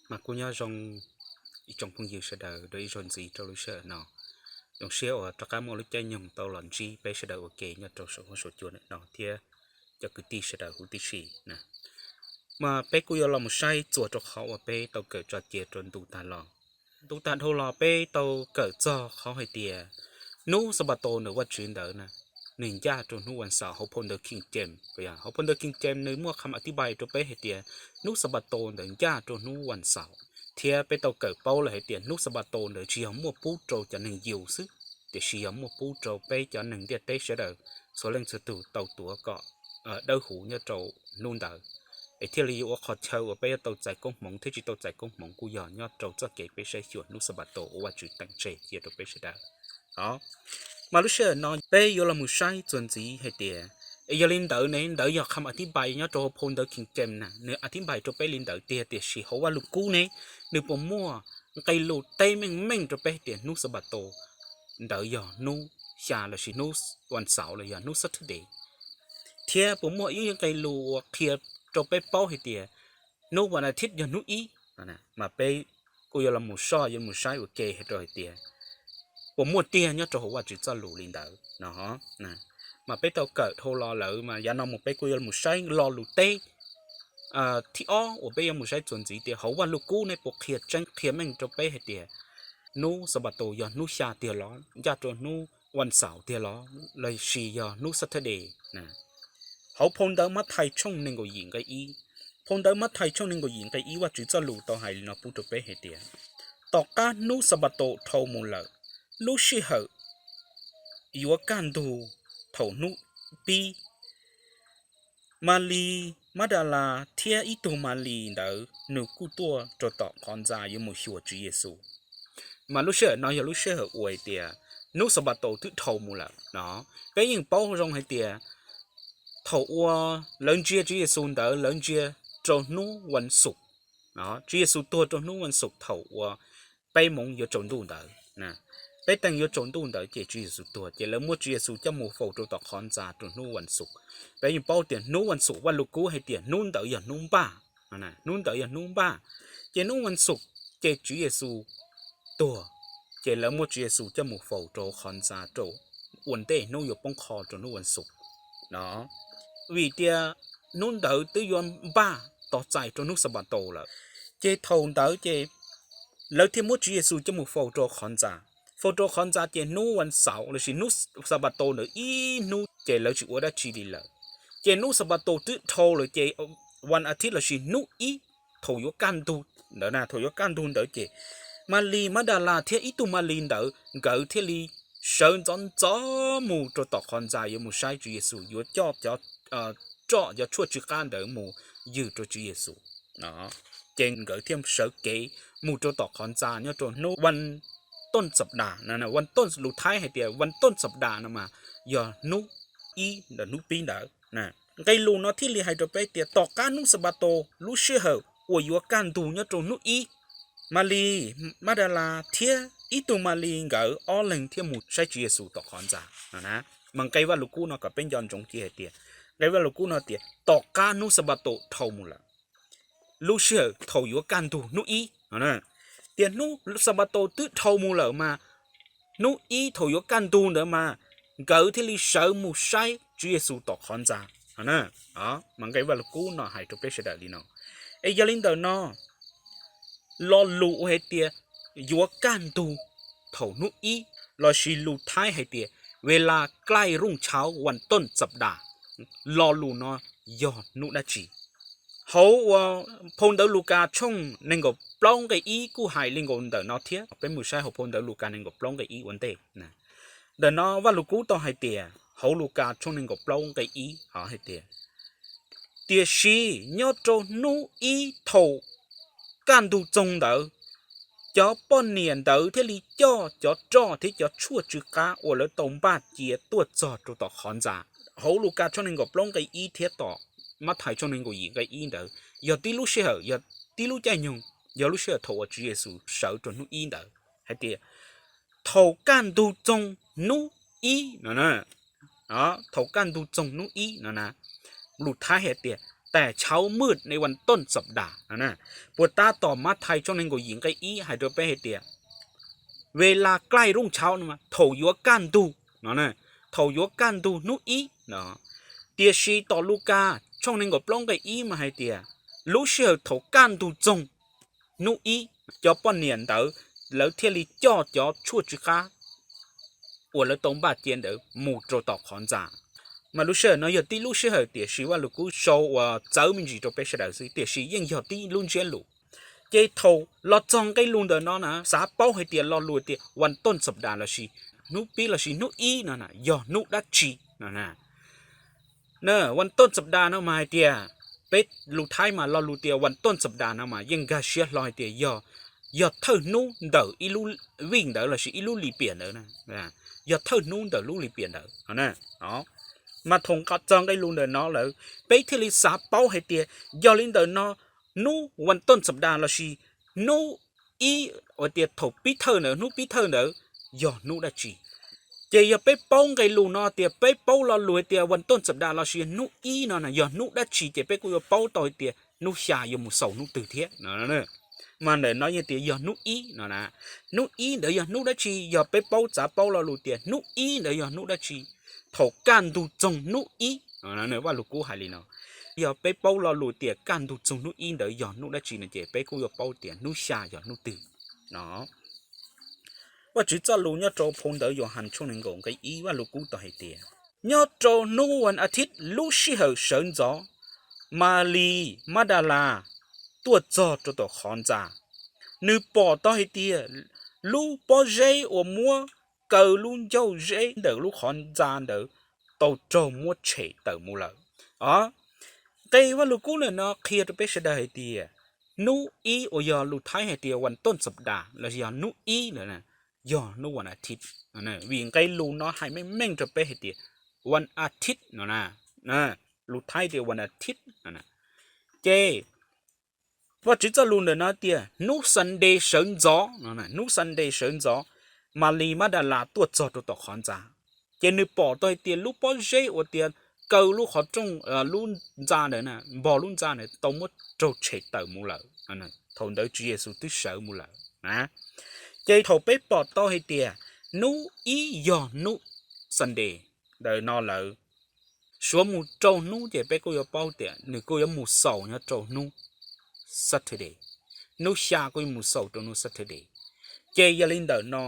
Mas kuj nyob zoo ib tsoom phooj ywg sawv daws rau ib zaug ntxiv rau lub sij hawm no. Zoo siab uas rov qab muaj lub caij nyoog tau los ntsib peb sawv daws ua ke nyob rau saum huab saum cua ntawm no thiab cov kwv tij sawv daws huv tib si na. Mas peb kuj yuav los mus saib txuas rau qhov uas peb tau kawm tso cia rau ntu tag los. Ntu tag dhau los peb tau kawm txog qhov hais tias hnub Xanpataus ntawm Vajtswv ntawd na, nws ncaj rau hnub vas xaum. Hauv phau ntawv King James, hauv phau ntawv King James nws muaj qham a thib npai rau peb hais tias hnub Xanpataus ntawd ncaj rau hnub vas xaum. Thiab peb tau kawm paub lawm hais tias hnub Xanpataus ntawd tsis yog muaj pub rau cov neeg Yus xwb, tiam sis yog muaj pub rau peb cov neeg ntiaj teb sawv daws, txhua leej txhua tus tau tuav kom dawb huv nyob rau hnub ntawd, es thiaj li yuav ua qhov chaw uas peb yuav tau txais koob hmoov thiab tsis tau txais koob hmoov kuj yog nyob rau txoj kev peb saib xyuas hnub Xanpataus uas Vajtswv teem tseg cia rau peb sawv daws. Mas lub sij hawm no peb yuav los mus saib txuas ntxiv hais tias, es yog li ntawd ne, ntawd yog qham a thib npai nyob rau hauv phau ntawv King James na, nws a thib npai rau peb li ntawd tiag, tiam sis hauv Vaj Lug Kub ne, nws puas muaj nqe lus teb meej meej rau peb hais tias hnub Xanpataus ntawd yog hnub xya lossis hnub vas xaum los yog hnub Saturday, thiab puas muaj ib nqe lus uas qhia rau peb paub hais tias hnub vas a thib yog hnub ib. Mas peb kuj yuav los mus soj yuav mus saib ua ke hais rau hais tias puas muaj tiag nyob rau hauv Vajtswv txoj lus li ntawd no. Mas peb tau kawm dhau los lawm mas yav no mus peb kuj yuav los mus saib lo lus teb thib ob uas peb yuav mus saib txuas ntxiv tias hauv Vaj Lug Kub ne puas qhia tseeb qhia meej rau peb hais tias hnub Xanpataus yog hnub xya tiag los ncaj rau hnub vas xaum tiag los lossis yog hnub Saturday. Hauv phau ntawv Mathais tshooj nees nkaum yim nqe ib, phau ntawv Mathais tshooj nees nkaum yim nqe ib Vajtswv txoj lus tau hais li no pub rau peb hais tias, tom qab hnub Xanpataus dhau mus lawm, lub sij hawm yuav kaj ntug thaum hnub pib, Malis Madalas thiab ib tug Malis ntawd nws kuj tuaj rau tom qhov ntxa yuav mus xyuas Tswv Yexus. Mas lub sij hawm no yog lub sij hawm uas hais tias hnub Xanpataus twb dhau mus lawm no. Peb yeej paub zoo hais tias thaum uas lawv ntsia Tswv Yexus ntawd lawv ntsia rau hnub vas xuv. Tswv Yexus tuag rau hnub vas xuv thaum uas peb moov yuav tsaus ntuj ntawd, peb teev yuav tsaus ntuj ntawd ces Tswv Yexus tuag ces lawv muab Tswv Yexus coj mus faus rau tom qhov ntxa rau hnub vas xuv. Peb yeej paub tias hnub vas xuv Vaj Lug Kub hais tias hnub ntawd yog hnub npaj, hnub ntawd yog hnub npaj, ces hnub vas xuv ces Tswv Yexus tuag, ces lawv muab Tswv Yexus coj mus faus rau qhov ntxa rau ua ntej hnub yuav poob qho rau hnub vas xuv no. Vim tias hnub ntawd twb yuav npaj tos txais rau hnub Xanpataus lawm, ces thaum ntawd ces lawv thiaj muab Tswv Yexus coj mus faus rau qhov ntxa. Faus rau qhov ntxa ces hnub vas xuv lossis hnub Xanpataus ntawd ib hnub ces lawv tsis ua dab tsi li lawm. Ces hnub Xanpataus twb dhau lawm ces vas a thib lossis hnub ib thaum yuav kaj ntug ntawd na, thaum yuav kaj ntug ntawd ces Malis Madalas thiab ib tug Malis ntawd nkawd thiaj li sawv ntxov ntxov mus rau tom qhov ntxa yuav mus saib Tswv Yexus, yuav coj cov roj cov tshuaj tsw qab ntawd mus ywg rau Tswv Yexus. Ces nkawd thiaj sawv kev mus rau tom qhov ntxa nyob rau hnub vas tooj xav das, vas tooj lus Thaib hais tias vas tooj xav das no mas yog hnub ib ntawm hnub pib ntawd. Nqe lus no thiaj li hais rau peb tias tom qab hnub Xanpataus lub sij hawm uas yuav kaj ntug nyob rau hnub ib, Malis Madalas thiab ib tug Malis nkawd ob leeg thiaj mus saib Tswv Yexus tom qhov ntxa no. Mas nqe Vaj Lug Kub no kom peb nco ntsoov kiag hais tias nqe Vaj Lug Kub no tias tom qab hnub Xanpataus dhau mus lawm, lub sij hawm thaum yuav kaj ntug hnub ib no, tias hnub Xanpataus twb dhau mus lawm mas hnub ib thaum yuav kaj ntug ntawd mas nkawd thiaj li sawv mus saib Tswv Yexus tom qhov ntxa no. Mas nqe Vaj Lug Kub no hais rau peb sawv daws li no. Es yog li ntawm no, lo lus uas hais tias yuav kaj ntug thaum hnub ib lossis lus Thaib hais tias เวลาใกล้รุ่งเช้าวันต้นสัปดาห์, lo lus no yog hnub dab tsi? Hauv uas phau ntawv Lukas tshooj nees nkaum plaub nqe ib kuj hais li nkaus ntawm no thiab. Peb mus saib hauv phau ntawv Lukas nees nkaum plaub nqe ib ua ntej. Ntawm no Vaj Lug Kub tau hais tias hauv Lukas tshooj nees nkaum plaub nqe ib hais tias, tiam sis nyob rau hnub ib thaum kaj ntug txoog ntawd, cov poj niam ntawd thiaj li coj cov roj thiab cov tshuaj tsw qab uas lawv tau npaj cia tuaj txog rau tom qhov ntxa. Hauv Lukas tshooj nees nkaum plaub nqe ib thiab tom Mathais tshooj nees nkaum yim nqe ib ntawd yog tib lub sij hawm, yog tib lub caij nyoog, yog lub sij hawm thaum uas Tswv Yexus sawv rau hnub ib ntawd hais tias thaum kaj ntug txoog hnub ib no, thaum kaj ntug txoog hnub ib no na, lus Thaib hais tias แต่เช้ามืดในวันต้นสัปดาห์ no. Puas tab tom Mathais tshooj nees nkaum yim nqe ib hais rau peb hais tias, เวลาใกล้รุ่งเช้า no, thaum yuav kaj ntug no, thaum yuav kaj ntug hnub ib no. Tiam sis tom Lukas tshooj nees nkaum plaub nqe ib mas hais tias, lub sij hawm thaum kaj ntug txoog hnub ib, cov poj niam ntawd lawv thiaj li coj cov tshuaj tsw qab uas lawv tau npaj cia ntawd mus rau tom qhov ntxa. Mas lub sij hawm no yog tib lub sij hawm tiam sis Vaj Lug Kub sau uas txawv me ntsis rau peb sawv daws xwb, tiam sis yeej yog tib lub ntsiab lus. Ces thaum los txog nqe lus ntawm no na, xav paub hais tias lo lus tias วันต้นสัปดาห์ lossis hnub pib lossis hnub ib no na yog hnub dab tsi no na. วันต้นสัปดาห์ no mas hais tias, peb lus Thaib mas lo lus tias วันต้นสัปดาห์ no mas yeej nkag siab hlo hais tias yog thawj hnub ntawm ib lub vij ntawd lossis ib lub lis piam ntawd, yog thawj hnub ntawm lub lis piam ntawd. Mas thaum txog nqe lus ntawm no lawm, peb thiaj li xav paub hais tias yog li ntawm no hnub วันต้นสัปดาห์ lossis hnub ib uas tias thaum pib thawj ntawd, hnub pib thawj ntawd yog hnub dab tsi. Ces yog peb paub nqe lus no tias peb paub lo lus hais tias วันต้นสัปดาห์ lossis hnub ib no yog hnub dab tsi ces peb kuj yuav paub tau hais tias hnub xya yuav mus xaus hnub twg thiab no. Mas ntawm no yeej tias yog hnub ib no na. Hnub ib ntawd yog hnub dab tsi? Yog peb paub, xav paub lo lus tias hnub ib ntawd yog hnub dab tsi, thaum kaj ntug txoog hnub ib, Vaj Lug Kub hais li no, yog peb paub lo lus tias kaj ntug txoog hnub ib ntawd yog hnub dab tsi no ces peb kuj yuav paub tias hnub xya yog hnub twg no. Vaj Tswv txoj lus nyob rau phau ntawv Yauhas tshooj nees nkaum nqe ib, Vaj Lug Kub tau hais tias, nyob rau hnub วันอาทิตย์ lub sij hawm sawv ntxov, Malis Maj Dal Las tuaj txog rau tom qhov ntxa. Nws pom tau hais tias lub pob zeb uas muab kaw lub ncauj zeb ntawm lub qhov ntxa ntawd tau raug muab tshem tawm mus lawm. O, nqe Vaj Lug Kub ntawm no qhia rau peb sawv daws hais tias hnub ib uas yog lus Thaib hais tias วันต้นสัปดาห์ los yog hnub ib ntawd yog hnub วันอาทิตย์, vim nqe lus no hais meej meej rau peb hais tias วันอาทิตย์ no na, lus Thaib tias วันอาทิตย์ no. Ces Vaj Tswv txoj lus ntawm no tias hnub Sunday sawv ntxov, hnub Sunday sawv ntxov, Malis Maj Dal Las tuaj txog rau tom qhov ntxa. Ces nws pom tau hais tias lub pob zeb uas tias kaw lub qhov rooj, lub ntxa ntawd, npog lub ntxa ntawd tau muab raug tshem tawm mus lawm. Thaum ntawd Tswv Yexus twb sawv mus lawm na. Ces thaum peb pom tau hais tias hnub ib yog hnub Sunday ntawm no lawm, suav mus rau hnub ces peb kuj yuav paub tias nws kuj yuav mus xaus nyob rau hnub Saturday. Hnub xya kuj yuav mus xaus rau hnub Saturday. Ces yog li ntawm no,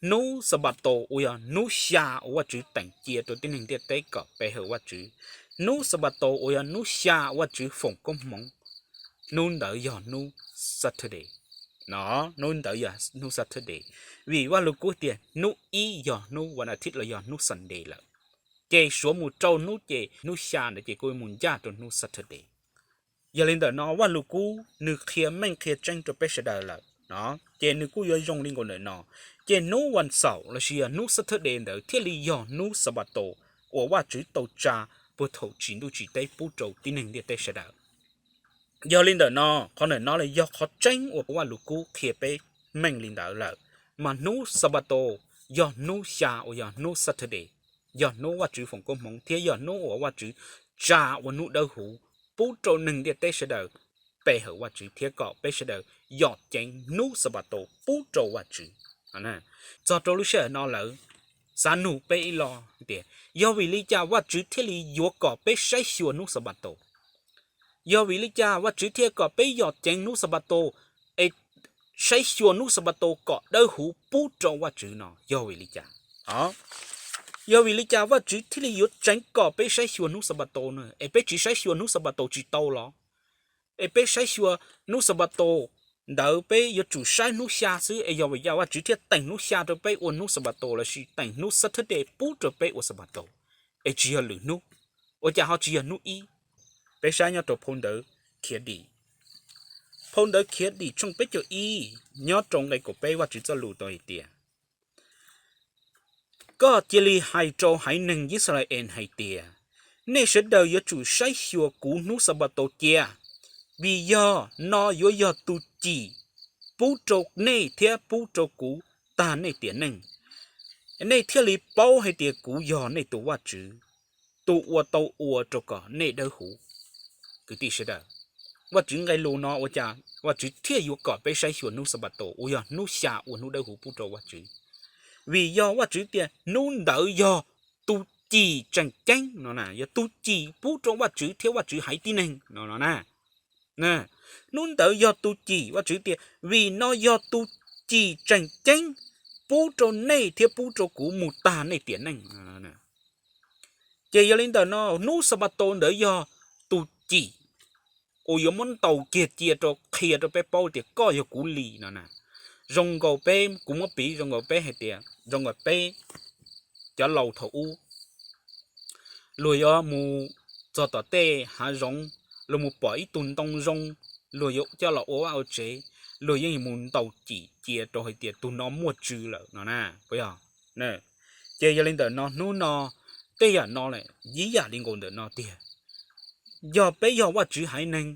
hnub Xanpataus uas yog hnub xya uas Vaj Tswv teem cia rau tib neeg ntiaj teb kom pe hawm Vaj Tswv, hnub Xanpataus uas yog hnub xya Vaj Tswv foom koob hmoov, hnub ntawd yog hnub Saturday. No, hnub ntawd yog hnub Saturday, vim Vaj Lug Kub tias hnub ib yog hnub วันอาทิตย์ los yog hnub Sunday lawm. Ces suav mus rau hnub ces hnub xya ntawd ces kuj mus ncaj rau hnub Saturday. Yog li ntawm no Vaj Lug Kub nws qhia meej qhia tseeb rau peb sawv daws lawm no, ces nws kuj yuav zoo li nkaus ntawm no. Ces hnub วันเสาร์ lossis yog hnub Saturday ntawd thiaj li yog hnub Xanpataus uas Vaj Tswv tau tsa puag thaum tsim ntuj tsim teb pub rau tib neeg ntiaj teb sawv daws. Yog li ntawm no, qhov ntawm no los yog qhov tseeb uas Vaj Lug Kub qhia peb meej li ntawd lawm, mas hnub Xanpataus yog hnub xya uas yog hnub Saturday, yog hnub Vaj Tswv foom koob hmoov thiab yog hnub uas Vaj Tswv tsa ua hnub dawb huv pub rau neeg ntiaj teb sawv daws pe hawm Vaj Tswv thiab kom peb sawv daws yom ceev hnub Xanpataus pub rau Vaj Tswv. Txog rau lub sij hawm no lawm, xav nug peb ib lo tias, yog vim li cas Vaj Tswv thiaj li yuav kom peb saib xyuas hnub Xanpataus? Yog vim li cas Vaj Tswv thiaj kom peb yom ceev hnub Xanpataus es saib xyuas hnub Xanpataus kom dawb huv pub rau Vaj Tswv no yog vim li cas? Yog vim li cas Vaj Tswv thiaj li yuav tseev kom peb saib xyuas hnub Xanpataus no es peb tsis saib xyuas hnub Xanpataus tsis tau los? Es peb saib xyuas hnub Xanpataus ntawd peb yuav tsum saib hnub xya xwb es yog vim li cas Vaj Tswv thiaj teem hnub xya rau peb ua hnub Xanpataus lossis teem hnub Saturday pub rau peb ua Xanpataus, es tsis yog lwm hnub? Ua cas ho tsis yog hnub ib? Peb saib nyob rau phau ntawv Khiav Dim, phau ntawv Khiav Dim tshooj peb caug ib, nyob rau nqe kaum peb Vaj Tswv txoj lus tau hais tias, koj cia li hais rau haiv neeg Yixalayees hais tias, nej sawv daws yuav tsum saib xyuas kuv hnub Xanpataus cia, vim yog no yuav yog tus cim pub rau nej thiab pub rau kuv tag nej tiam neej, nej thiaj li paub hais tias kuv yog nej tus Vaj Tswv, tus uas tau ua rau kom nej dawb huv. Kwv tij sawv daws, Vajtswv nqe lus no ua cas Vajtswv thiaj yuav kom peb saib xyuas hnub Xanpataus uas yog hnub xya ua hnub dawb huv pub rau Vajtswv? Vim yog Vajtswv tias hnub ntawd yog tus cim tseem ceeb no, yog tus cim pub rau Vajtswv thiab Vajtswv haiv tib neeg no no na. Hnub ntawd yog tus cim, Vajtswv tias vim no yog tus cim tseem ceeb pub rau nej thiab pub rau kuv mus tag nej tiam neej. Ces yog li ntawm no hnub Xanpataus ntawd yog tus cim uas yuav muab ntaus kiag cia rau qhia rau peb paub tias koj yog kuv li no na. Zoo nkaus peb, kuv muab piv zoo nkaus peb hais tias zoo nkaus peb cov laus thaum ub, luag yuav mus txog tom tej hav zoov, luag mus pom ib tug ntoo zoo, luag yuav coj los ua vaj ua tsev, luag yeej mus ntaus cim cia rau hais tias tus no muaj tswv lawm no na, puas yog? Ces yog li ntawm no hnub no tej yam no lawm ib yam li nkaus ntawm no tiag. Yog peb yog Vajtswv haiv neeg,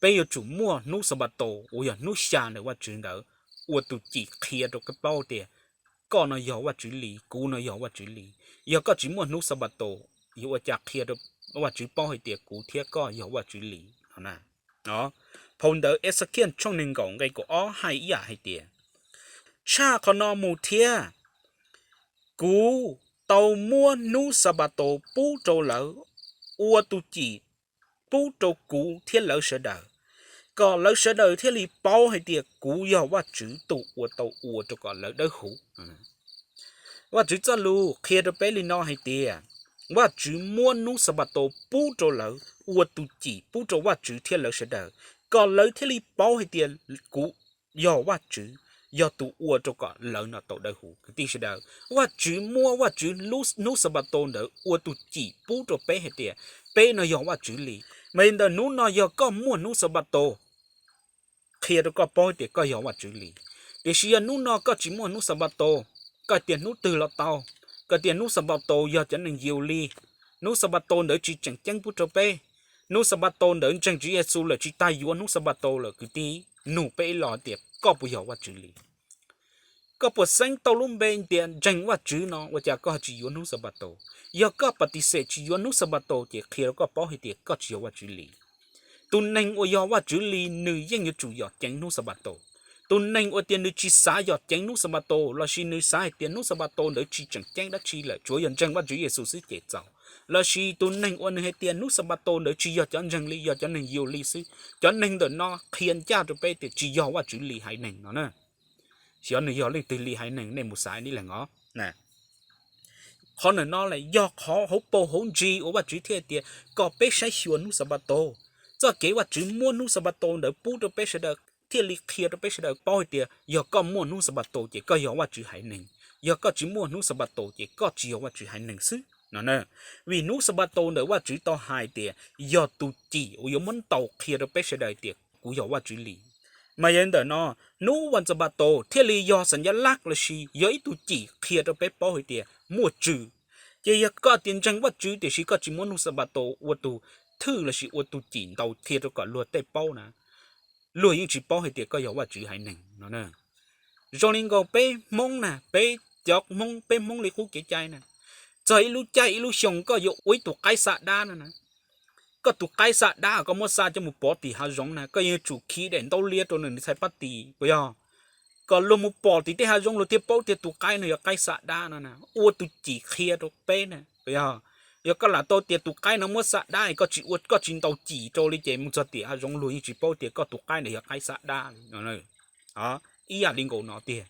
peb yuav tsum muaj hnub Xanpataus uas yog hnub xya ntawm Vajtswv ntawd ua tus cim qhia rau peb paub tias koj no yog Vajtswv li, kuv no yog Vajtswv li. Yog koj tsis muaj hnub Xanpataus yuav ua cas qhia rau Vajtswv paub hais tias kuv thiab koj yog Vajtswv li no na. Phau ntawv Exekias tshooj nees nkaum nqe kaum ob hais ib yam hais tias, tshaj qhov no mus thiab, kuv tau muab hnub Xanpataus pub rau lawv ua tus cim pub rau kuv thiab lawv sawv daws, kom lawv sawv daws thiaj li paub hais tias kuv yog Vajtswv tus uas tau ua rau kom lawv dawb huv. Vajtswv txoj lus qhia rau peb li no hais tias, Vajtswv muab hnub Xanpataus pub rau lawv ua tus cim pub rau Vajtswv thiab lawv sawv daws, kom lawv thiaj li paub hais tias kuv yog Vajtswv, yog tus ua rau kom lawv no tau dawb huv. Kwv tij sawv daws, Vajtswv muab Vajtswv hnub Xanpataus ntawd ua tus cim pub rau peb hais tias peb no yog Vajtswv li. Mas li ntawm hnub no yog koj muaj hnub Xanpataus qhia rau koj paub tias koj yog Vajtswv li. Tiam sis yog hnub no koj tsis muaj hnub Xanpataus, koj tias hnub twg los tau, koj tias hnub Xanpataus yog cov neeg yus li, hnub Xanpataus ntawd tsis tseem ceeb pub rau peb, hnub Xanpataus ntawd ntseeg Tswv Yexus lawm tsis tas yuav hnub Xanpataus lawm, kwv tij, nug peb ib los tias koj puas yog Vajtswv li? Koj puas xeeb tau lub npe tias ntseeg Vajtswv no ua cas koj tsis yuav hnub Xanpataus? Yog koj pas tis xes tsis yuav hnub Xanpataus ces qhia rau koj paub hais tias koj tsis yog Vajtswv li. Tus neeg uas yog Vajtswv li nws yeej yuav tsum yom ceev hnub Xanpataus. Tus neeg uas tias nws tsis xav yom ceev hnub Xanpataus lossis nws xav hais tias hnub Xanpataus ntawd tsis tseem ceeb dab tsi lawm, tsuav yog ntseeg Vajtswv Yexus xwb ces txaus. Lossis tus neeg uas nws hais tias hnub Xanpataus ntawd tsis yog cov ntseeg li, yog cov neeg yus li xwb, cov neeg ntawm no qhia ncaj rau peb tias tsis yog Vajtswv li haiv neeg no na. Xyov nws yog leej twg li haiv neeg, nej mus xav ib leeg os. Qhov ntawm no yog qhov hauv paus hauv ntsis uas Vajtswv thiaj tias kom peb saib xyuas hnub Xanpataus. Txoj kev Vajtswv muab hnub Xanpataus ntawd pub rau peb sawv daws thiaj li qhia rau peb sawv daws paub hais tias yog koj muaj hnub Xanpataus ces koj yog Vajtswv haiv neeg, yog koj tsis muaj hnub Xanpataus ces koj tsis yog Vajtswv haiv neeg xwb no. Vim hnub Xanpataus ntawm Vajtswv tau hais tias yog tus cim uas yuav muab ntaus qhia rau peb sawv daws tias kuv yog Vajtswv li. Mas yog li ntawm no, hnub vas Xanpataus thiaj li yog xas nyab laj lossis yog ib tug cim qhia rau peb paub hais tias muaj tswv. Ces yog koj tias ntseeg Vajtswv tiam sis koj tsis muab hnub Xanpataus ua tus thwj lossis ua tus cim ntaus qhia rau kom luag tej paub na, luag yeej tsis paub hais tias koj yog Vajtswv haiv neeg no. Zoo li nkaus peb Hmoob na, peb cov Hmoob, peb Hmoob li qub kev cai na, txog ib lub caij ib lub xyoo koj yuav ua ib tug qaib xa dab no na, koj tus qaib xa dab koj muab xa coj mus pov tim hav zoov na, koj yuav tsum khi daim ntaub liab rau nws txhais pab tis puas yog? Kom luag mus pom tim tej hav zoov luag thiaj paub tias tus qaib no yog qaib xa dab no na, ua tus cim qhia rau peb na puas yog? Yog koj lam tau tias tus qaib no muab xa dab koj tsis ua, koj tsis ntaus cim rau li ces mus txog tim hav zoov luag yeej tsis paub tias koj tus qaib ntawd yog qaib xa dab li no. Ib yam li nkaus no tiag,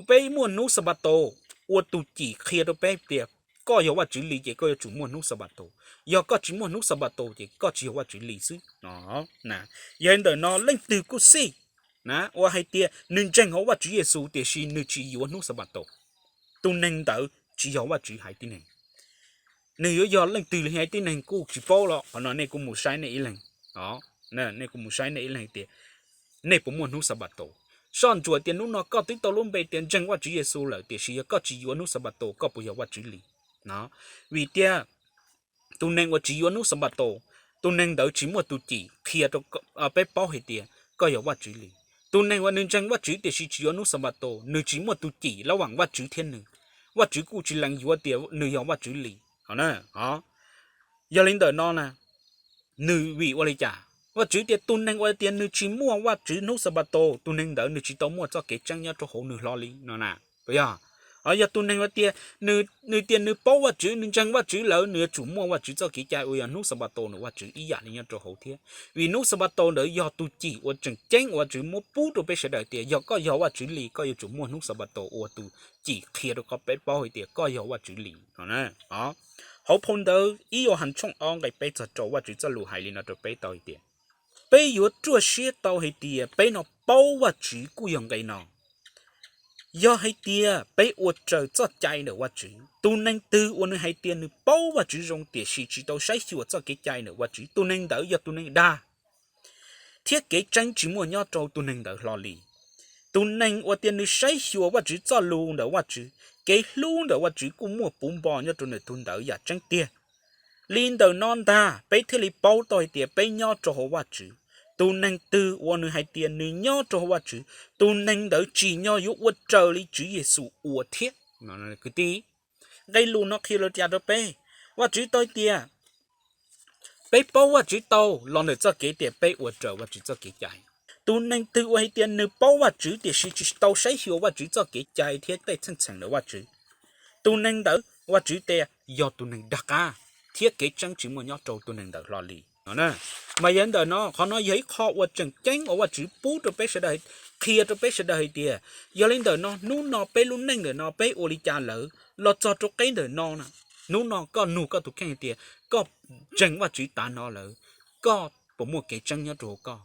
peb muaj hnub Xanpataus ua tus cim qhia rau peb tias koj yog Vajtswv li ces koj yuav tsum muaj hnub Xanpataus. Yog koj tsis muaj hnub Xanpataus ces koj tsis yog Vajtswv li xwb no. Yog li ntawm no leej twg kuj xij na uas hais tias nws ntseeg hauv Vajtswv Yexus tiam sis nws tsis yuav hnub Xanpataus, tus neeg ntawd tsis yog Vajtswv haiv tib neeg. Nws yuav yog leej twg li haiv tib neeg kuj tsis paub los qhov no nej kuj mus saib nej ib leeg. Nej kuj mus saib nej ib leeg tias nej puas muaj hnub Xanpataus. Soj ntsuam tias hnub no koj twb tau lub npe tias ntseeg Vajtswv Yexus lawm tiam sis yog koj tsis yuav hnub Xanpataus koj puas yog Vajtswv li no? Vim tias tus neeg uas tsis yuav hnub Xanpataus, tus neeg ntawd tsis muaj tus cim qhia rau peb paub hais tias koj yog Vajtswv li. Tus neeg uas nws ntseeg Vajtswv tiam sis tsis yuav hnub Xanpataus, nws tsis muaj tus cim lawv vam Vajtswv thiab nws, Vajtswv kuj tsis lees yuav tias nws yog Vajtswv li. Yog li ntawm no na, nws vim ua li cas? Vajtswv tias tus neeg uas tias nws tsis muaj Vajtswv hnub Xanpataus, tus neeg ntawd nws tsis tau muaj txoj kev tseeb nyob rau hauv nws hlo li no na. Puas yog? Yog tus neeg uas tias nws tias nws paub Vajtswv, nws ntseeg Vajtswv lawm, nws yuav tsum muaj Vajtswv txoj kev cai uas yog hnub Xanpataus ntawm Vajtswv ib yam li nyob rau hauv thiab. Vim hnub Xanpataus ntawd yog tus cim uas tseem ceeb uas Vajtswv muab pub rau peb sawv daws tias yog koj yog Vajtswv li, koj yuav tsum muaj hnub Xanpataus ua tus cim qhia rau koj, peb paub hais tias koj yog Vajtswv li no. Hauv phau ntawv ib Yauhas tshooj ob nqe peb txog rau, Vajtswv txoj lus hais li no rau peb tau hais tias, peb yuav ruaj siab tau hais tias peb no paub Vajtswv kuj yog nqe no. Yog hais tias peb ua raws txoj cai ntawm Vajtswv, tus neeg twg uas nws hais tias nws paub Vajtswv zoo tiam sis tsis tau saib xyuas txoj kev cai ntawm Vajtswv, tus neeg ntawd yog tus neeg dag, thiab kev tseeb tsis muaj nyob rau tus neeg ntawd hlo li. Tus neeg uas tias nws saib xyuas Vajtswv txoj lus ntawm Vajtswv, kev hlub ntawm Vajtswv kuj muaj puv npo nyob rau nws tus ntawd yam tseeb tiag. Li ntawm no ntag peb thiaj li paub tau hais tias peb nyob rau hauv Vajtswv. Tus neeg twg uas nws hais tias nws nyob rau hauv Vajtswv, tus neeg ntawd tsim nyog yuav ua raws li Tswv Yexus ua thiab. Kwv tij, nqe lus no qhia li cas rau peb? Vajtswv tau hais tias peb paub Vajtswv tau los ntawm txoj kev tias peb ua raws Vajtswv txoj kev cai. Tus neeg twg uas hais tias nws paub Vajtswv tiam sis tsis tau saib xyuas Vajtswv txoj kev cai thiab tej txheej txheem ntawm Vajtswv, tus neeg ntawd Vajtswv tias yog tus neeg dag qab, thiab kev tseeb tsis muaj nyob rau tus neeg ntawd hlo li. Mas yog li ntawm no qhov no yog ib qho uas tseem ceeb uas Vajtswv pub rau peb sawv daws, qhia rau peb sawv daws hais tias, yog li ntawm no hnub no peb lub neej ntawm no peb ua li cas lawm los txog rau qeb ntawm no na. Hnub no koj nug koj tus kheej hais tias koj ntseeg Vajtswv tas no lawm, koj puas muaj kev tseeb nyob rau hauv koj?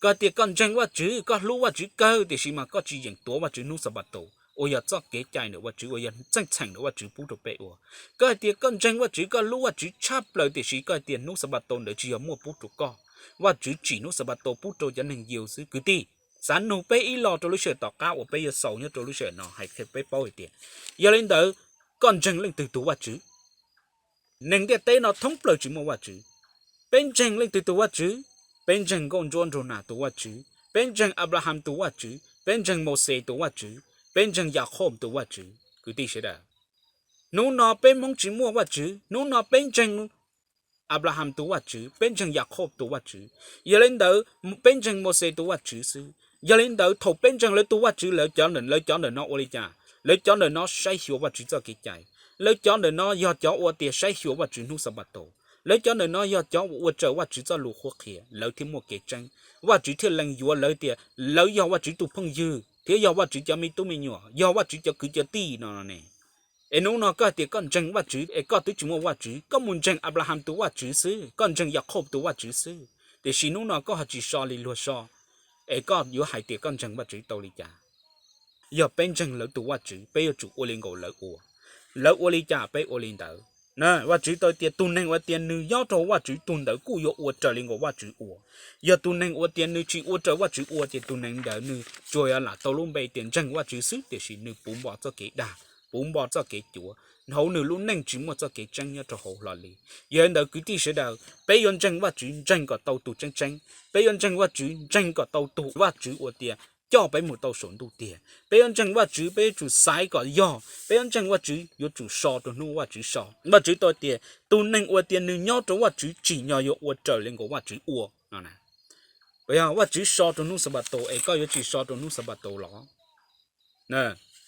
Koj tias koj ntseeg Vajtswv, koj hlub Vajtswv kawg tiam sis mas koj tsis yeem tuav Vajtswv hnub Xanpataus uas yog txoj kev cai ntawm Vajtswv uas yog txheej txheem ntawm Vajtswv pub rau peb ua. Koj hais tias koj ntseeg Vajtswv, koj hlub Vajtswv tshaj plaws tiam sis koj hais tias hnub Xanpataus ntawd tsis yog muaj pub rau koj, Vajtswv tsim hnub Xanpataus pub rau cov neeg Yus xwb. Kwv tij, xav nug peb ib lo rau lub sij hawm tom qab uas peb yuav xaus nyob rau lub sij hawm no hais qhia peb paub hais tias, yog li ntawd koj ntseeg leej twg tus Vajtswv? Neeg ntiaj teb no thoob plaws tsis muaj Vajtswv. Peb ntseeg leej twg tus Vajtswv? Peb ntseeg nkauj ntsuab nraug nas tus Vajtswv, peb ntseeg Anplahas tus Vajtswv, peb ntseeg Mauxes tus Vajtswv, peb ntseeg Yakhauj tus Vajtswv. Kwv tij sawv daws, hnub no peb Hmoob tsis muaj Vajtswv, hnub no peb ntseeg Anplahas tus Vajtswv, peb ntseeg Yakhauj tus Vajtswv, yog li ntawd peb ntseeg Mauxes tus Vajtswv xwb. Yog li ntawd thaum peb ntseeg lawv tus Vajtswv, lawv cov ntawm, lawv cov ntawm no ua li cas? Lawv cov ntawm no saib xyuas Vajtswv txoj kev cai. Lawv cov ntawm no yog cov uas tias saib xyuas Vajtswv hnub Xanpataus. Lawv cov ntawm no yog cov uas ua raws Vajtswv txoj lus qhuab qhia, lawv thiaj muaj kev tseeb. Vajtswv thiaj lees yuav lawv tias lawv yog Vajtswv tus phooj ywg thiab yog Vajtswv cov me tub me nyuam, yog Vajtswv cov kwv cov tij no ne. Es hnub no koj hais tias koj ntseeg Vajtswv es koj twb tsis muaj Vajtswv, koj mus ntseeg Anplahas tus Vajtswv xwb, koj ntseeg Yakhauj tus Vajtswv xwb, tiam sis hnub no koj ho tsis so li luag so, es koj yuav hais tias koj ntseeg Vajtswv tau li cas? Yog peb ntseeg lawv tus Vajtswv, peb yuav tsum ua li nkaus lawv ua. Lawv ua li cas peb ua li ntawd. Vajtswv tau tias tus neeg uas tias nws nyob rau Vajtswv tus ntawd kuj yuav ua raws li nkaus Vajtswv ua. Yog tus neeg uas tias nws tsis ua raws Vajtswv ua ces tus neeg ntawd nws tsuas yuav lam tau lub npe tias ntseeg Vajtswv xwb tiam sis nws puv npo txoj kev dag, puv npo txoj kev cuav, hauv nws lub neej tsis muaj txoj kev tseeb nyob rau hauv hlo li. Yog li ntawd kwv tij sawv daws, peb yuav ntseeg Vajtswv ntseeg kom tau tus tseeb tseeb, peb yuav ntseeg Vajtswv ntseeg kom tau tus Vajtswv uas tias coj peb mus tau saum ntuj tiag. Peb yuav ntseeg Vajtswv, peb yuav tsum xaiv kom yog, peb yuav ntseeg Vajtswv yuav tsum so rau hnub Vajtswv so. Vajtswv tau tias tus neeg uas tias nws nyob rau Vajtswv tsim nyog yuav ua raws li nkaus Vajtswv ua no. Yog Vajtswv so rau hnub Xanpataus es koj yuav tsis so rau hnub Xanpataus los?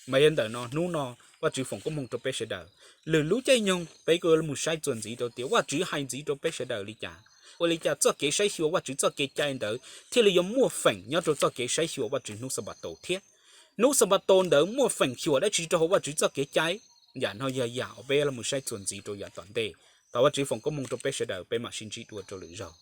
Mas yog ntawm no hnub no Vajtswv foom koob hmoov rau peb sawv daws. Lwm lub caij nyoog peb kuj yuav mus saib txuas ntxiv rau tias Vajtswv hais ntxiv rau peb sawv daws li cas. Ua li cas txoj kev saib xyuas Vajtswv txoj kev cai ntawd thiaj li yuav muaj feem nyob rau txoj kev saib xyuas Vajtswv hnub Xanpataus thiab? Hnub Xanpataus ntawd muaj feem xyuas dab tsi rau hauv Vajtswv txoj kev cai? Yam no yog yam uas peb yuav los mus saib txuas ntxiv rau yav tom ntej. Thov Vajtswv foom koob hmoov rau peb sawv daws, peb mam sib ntsib dua rau lwm zaug.